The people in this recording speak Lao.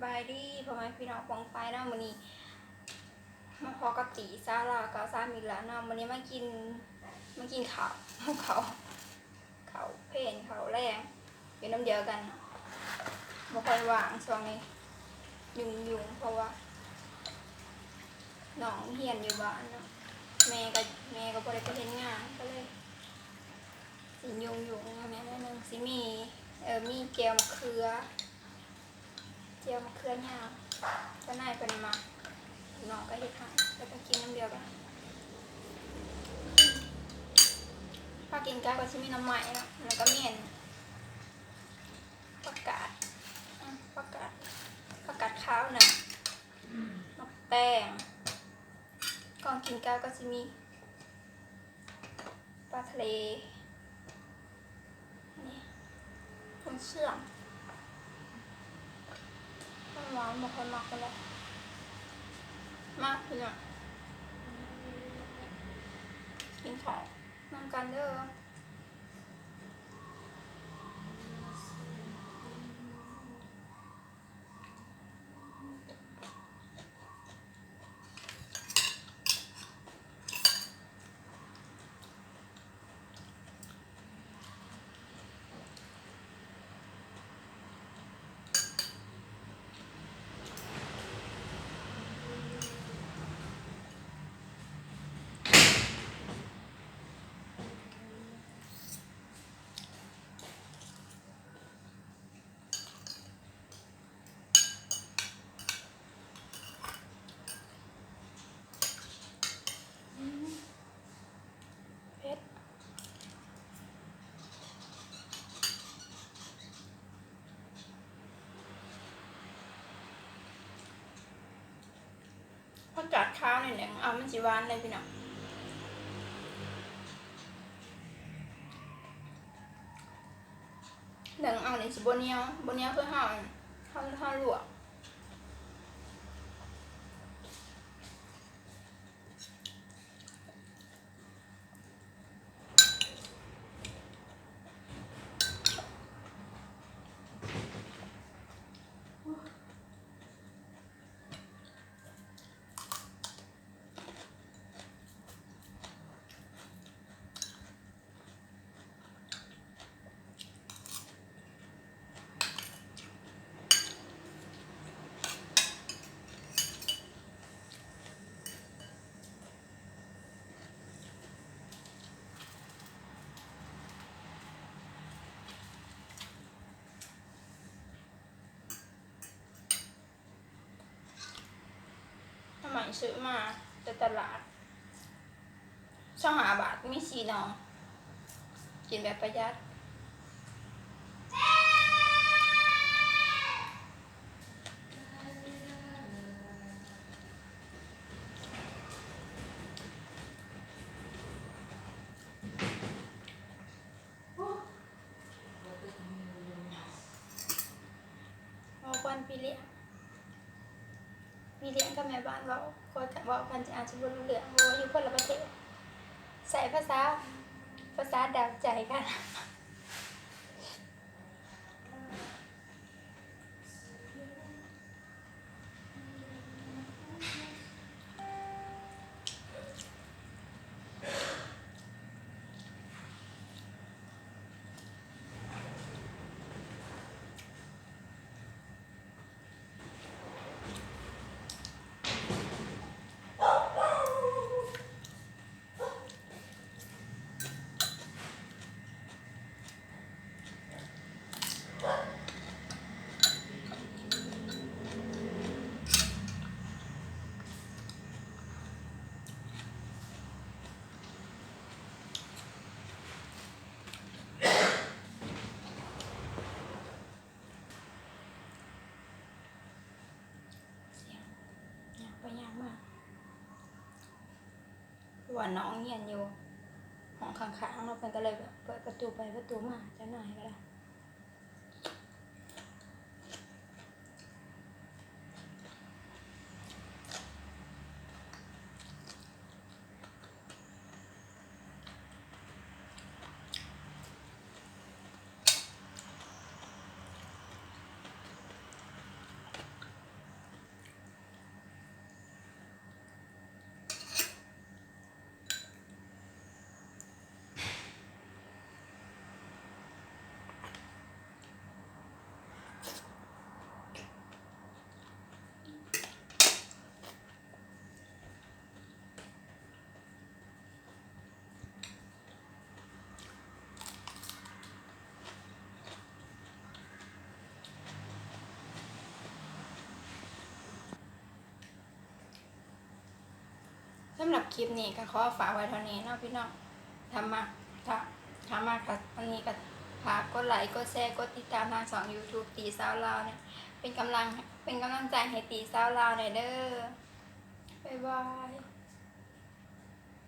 ສະບາຍດີພໍ່ແມ່ພີ່ນ້ອງປ້ອງປາຍເນາະ, ມື້ນີ້ມາພໍ້ກັບຕີສາວລາວເກົ່າສາມີລາວເນາະ. ມື້ນີ້ມາກິນ ມາກິນເຂົ້າ ເຂົ້າ ເຂົ້າເພນ ເຂົ້າແລງ ຢູ່ນຳດຽວກັນເນາະ. ບໍ່ຄ່ອຍວ່າງຊ່ວງນີ້ ຫຍຸ້ງໆ ເພາະວ່ານ້ອງຮຽນຢູ່ບ້ານເນາະ, ແມ່ກໍ ແມ່ກໍບໍ່ໄດ້ໄປເຮັດງານ ກໍເລີຍຊິຫຍຸ້ງໆແດ່ໜ້ອຍໜຶ່ງ. ຊິມີ ເອີ ມີແຈ່ວມະເຂືອ ແຈ່ວມະເຂືອຍາວ ເຈົ້ານາຍເພິ່ນມັກ ນ້ອງກໍເຮັດໃຫ້ ກໍຕ້ອງກິນນຳດຽວກັນ. ພາກິນກະກໍຊິມີໜໍ່ໄມ້ເນາະ ແລ້ວກໍມີອັນ ຜັກກາດ ອາ ຜັກກາດ ຜັກກາດຂາວໜຶ່ງ ໝາກແຕງ. ກ່ອນກິນເຂົ້າກໍຊິມີປາທະເລ ອັນນີ້ ກຸນເຊື່ອງ ຫວານໆ ບໍ່ຄ່ອຍມັກປານໃດ. ມາພີ່ນ້ອງ ກິນເຂົ້ານຳກັນເດີ. ເຜັດ. ຜັກກາດຂາວນີ້ແຫຼະ ເອົາມັນຊິຫວານເລີຍພີ່ນ້ອງ. ໜຶ້ງເອົານີ້ຊິບໍ່ໜຽວ ບໍ່ໜຽວຄືເຮົາ ເຮົາ ເຮົາລວກ. ໜໍ່ໄມ້ຊື້ມາແຕ່ຕະຫຼາດ ຊາວຫ້າບາດ ມີສີ່ໜໍ່ ກິນແບບປະຢັດ. ເວົ້າກ່ອນພີ່ລ້ຽງ ພີ່ລ້ຽງກັບແມ່ບ້ານເວົ້າ ຂ້ອຍເວົ້າກັນອາດຈະບໍ່ຮູ້ເລື່ອງ ເພາະວ່າຢູ່ຄົນລະປະເທດ ໃຊ້ພາສາ ພາສາດາວໃຈກັນ. ຍ່າງໄປຍ່າງມາ ເພາະວ່ານ້ອງຮຽນຢູ່ຫ້ອງຂ້າງໆເນາະ ເພິ່ນກໍເລີຍແບບເປີດປະຕູໄປປະຕູມາ ເຈົ້ານາຍກໍໄດ້. ສ ສຳລັບຄລິບນີ້ກໍຂໍຝາກໄວ້ເທົ່ານີ້ເນາະພີ່ນ້ອງ. ຖ້າມັກ ຖ້າ ຖ້າມັກກໍ ອັນນີ້ກໍຝາກກົດໄລ ກົດແຊ ກົດຕິດຕາມທາງຊ່ອງ YouTube ຕີສາວລາວນີ້ ເປັນກຳລັງ ເປັນກຳລັງໃຈໃຫ້ຕີສາວລາວແດ່ເດີ. ບາຍບາຍ.